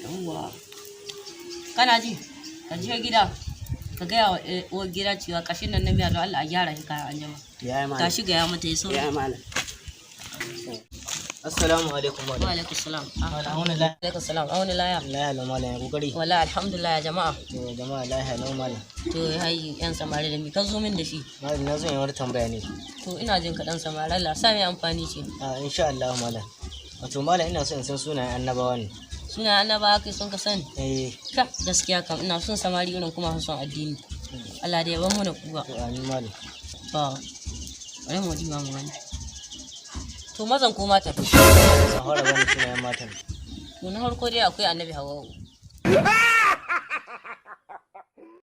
Yawwa. Kana ji? Ka je gida. Ka gaya wa uwar gida cewa kashin nan na miya, don Allah a gyara shi kayan anjima. Ya yi, malam. Tashi, gaya mata ya sauri. Ya yi, malam. Assalamu alaikum, malam. Wa alaikum salam. Ah, Malam, wani lahiya? Alaikum salam. A wani laya. Lahiya lau, malam, ya kokari? Wallahi alhamdulillah, ya jama'a? To jama'a lahiya lau, malam. To hai, yan samari, da mi ka zo min da shi? Malam, na zo in wani tambaya ne. To ina jin kaɗan, samari, Allah sa mai amfani ce. A insha Allah, malam. Wato malam, ina so in san sunayen annabawa ne. Suna annabawa kai son ka sani? Eh. Ka gaskiya kam ina son samari irin kuma son addini. Allah da ya ban mana kuwa. To amin, malam. To bari mu diba mu gani. To mazan ko matan? San fara bani sunayen matan. To na farko dai akwai Annabi Hawwa'u.